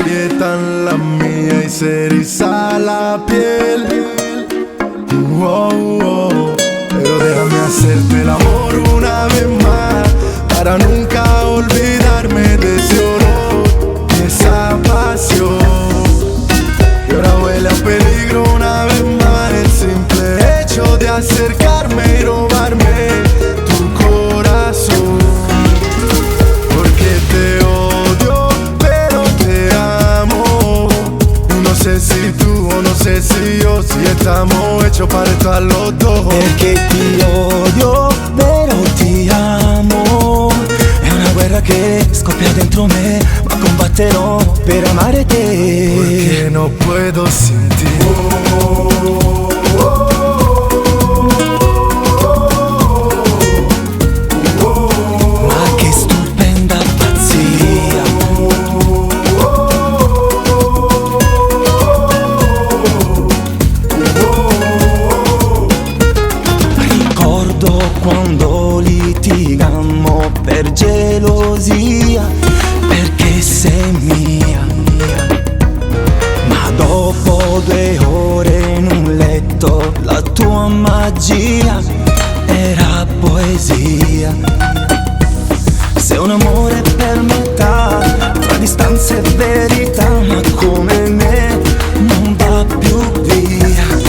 aprietan la mía y se eriza la piel. Oh, oh. Pero déjame hacerte el amor una vez más para nunca olvidarme de ese olor, de esa pasión. Y ahora huele a peligro una vez más el simple hecho de acercarme y robarme tu corazón. Porque te odio, pero te amo. Y no sé si tú o no sé si yo, si estamos hechos para estar los dos. Perché ti odio, però ti amo. È una guerra che scoppia dentro me, ma combatterò per amare te. Porque no puedo sin ti. Ma che stupenda pazzia. Ricordo quando litigammo per gelosia, perché sei mia. Ma dopo 2 ore in un letto, la tua magia era poesia. Sei un amore per metà, tra distanza e verità, ma come me non va più via.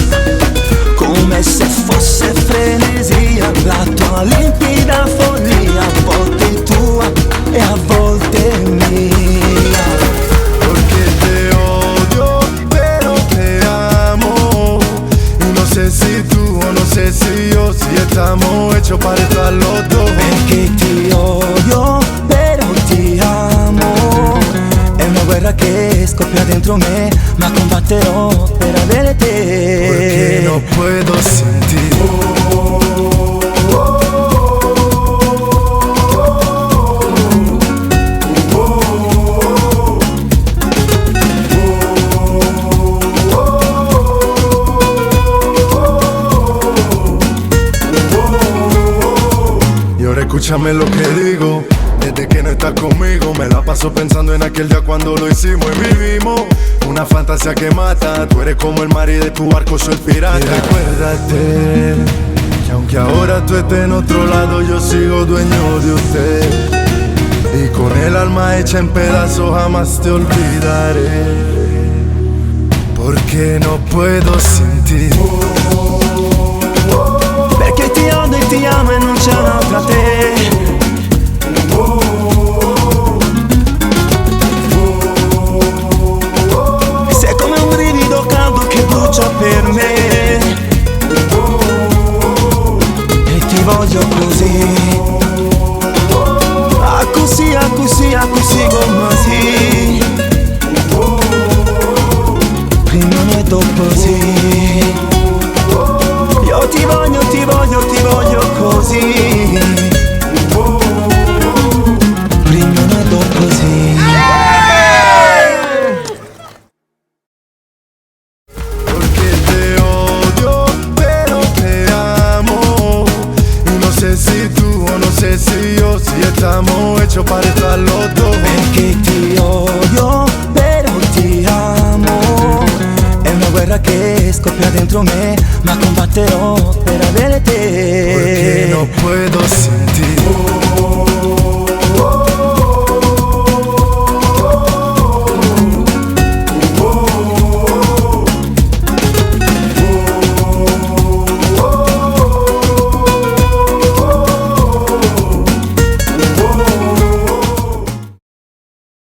Come se fosse frenesia, la tua limpida follia, a volte tua e a volte mia. Porque te odio, pero te amo. Y no sé si tú o no sé si yo, si estamos hechos para estar los dos. Perché ti odio, però ti amo. È una guerra che scoppia dentro me, ma combatterò per avere te. Porque no puedo sin ti. Y ahora escúchame lo que digo. Desde que no estás conmigo me la paso pensando en aquel día cuando lo hicimos y vivimos una fantasía que mata. Tú eres como el mar y de tu barco soy el pirata. Y recuérdate que aunque ahora tú estés en otro lado, yo sigo dueño de usted. Y con el alma hecha en pedazos jamás te olvidaré. Porque no puedo sin ti. Perché ti odio e ti amo e non c'è un'altra te. Sei come un brivido caldo che brucia per me. E ti voglio così. Ah, così, ah, così, ah, così come sì. Prima e dopo sì. Io ti voglio, ti voglio, ti voglio così. Prima e dopo sì. Porque te odio, pero te amo. Y no sé si tú o no sé si yo, si estamos hechos para estar los dos. Perché ti odio, però ti amo. È una guerra che scoppia dentro me, ma combatterò per avere te. Porque no puedo sin ti.